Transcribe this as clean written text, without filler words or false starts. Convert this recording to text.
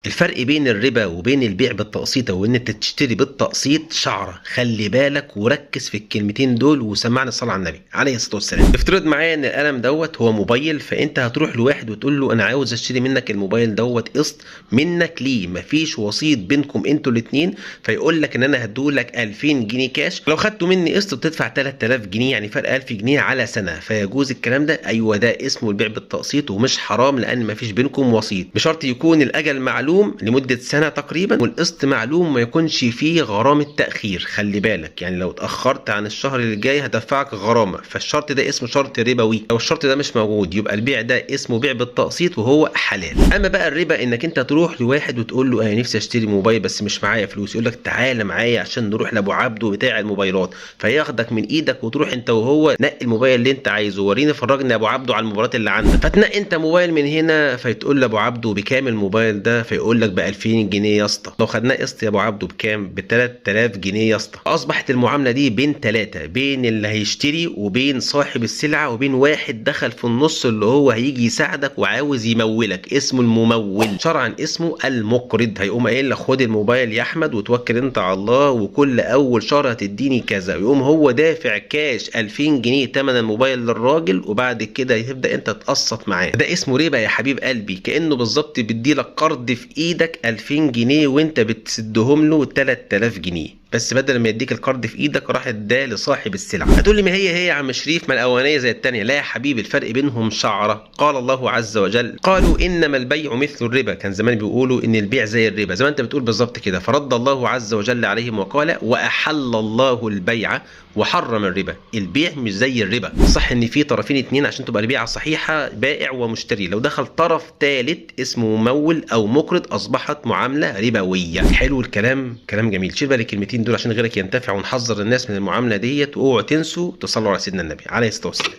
الفرق بين الربا وبين البيع بالتقسيط او ان انت تشتري بالتقسيط شعره، خلي بالك وركز في الكلمتين دول وسمعنا الصلاة على النبي عليه الصلاة والسلام. افترض معايا ان القلم دوت هو موبايل، فانت هتروح لواحد وتقول له انا عاوز اشتري منك الموبايل دوت قسط منك ليه، مفيش وسيط بينكم انتوا الاثنين، فيقول لك ان انا هديهولك 2000 جنيه كاش، لو خدته مني قسط بتدفع 3000 جنيه، يعني فرق 1000 جنيه على سنة. فيجوز الكلام ده؟ ايوه، ده اسمه البيع بالتقسيط ومش حرام لان مفيش بينكم وسيط، بشرط يكون الاجل معلوم لمدة سنة تقريبا والقسط معلوم، ما يكونش فيه غرامة تاخير. خلي بالك، يعني لو اتاخرت عن الشهر اللي جاي هدفعك غرامة، فالشرط ده اسمه شرط ربوي. لو الشرط ده مش موجود يبقى البيع ده اسمه بيع بالتقسيط وهو حلال. اما بقى الربا، انك انت تروح لواحد وتقول له انا نفسي اشتري موبايل بس مش معايا فلوس، يقول لك تعالى معايا عشان نروح لابو عبده بتاع الموبايلات، فياخدك من ايدك وتروح انت وهو نقي الموبايل اللي انت عايزه، وريني فرجني يا ابو عبده على الموبايلات اللي عندك. فتنقي انت موبايل من هنا، فيتقول لابو عبده بكام الموبايل ده؟ فيقول لك ب 2000 جنيه يا اسطى. لو خدناه قسط يا ابو عبده بكام؟ ب 3000 جنيه يا اسطى. اصبحت المعاملة دي بين ثلاثة، بين اللي هيشتري وبين صاحب السلعة وبين واحد دخل في النص اللي هو هيجي يساعدك وعاوز يمولك، اسمه الممول، شرعا اسمه المقرض. هيقوم قايل لك خد الموبايل يا احمد وتوكل انت على الله، وكل اول شهر هتديني كذا، ويقوم هو دافع كاش 2000 جنيه تمن الموبايل للراجل، وبعد كده يبدا انت تقسط معاه. ده اسمه ربا يا حبيب قلبي، كانه بالظبط بيديلك قرض في ايدك 2000 جنيه وانت بتسدهم له 3000 جنيه، بس بدل ما يديك القرض في ايدك راح اداه لصاحب السلعة. هتقول لي ما هي هي يا عم شريف، ما الاولانية زي الثانية. لا يا حبيبي، الفرق بينهم شعره. قال الله عز وجل: قالوا انما البيع مثل الربا. كان زمان بيقولوا ان البيع زي الربا، زي ما انت بتقول بالظبط كده. فرد الله عز وجل عليهم وقال: واحل الله البيع وحرم الربا. البيع مش زي الربا، صح ان في طرفين اتنين عشان تبقى البيعة صحيحه، بائع ومشتري. لو دخل طرف ثالث اسمه ممول او مقرض اصبحت معاملة ربوية. حلو الكلام، كلام جميل. شيل بالك الكلمتين دول عشان غيرك ينتفع، ونحذر الناس من المعاملة ديت. واوعوا تنسوا تصلوا على سيدنا النبي عليه الصلاة والسلام.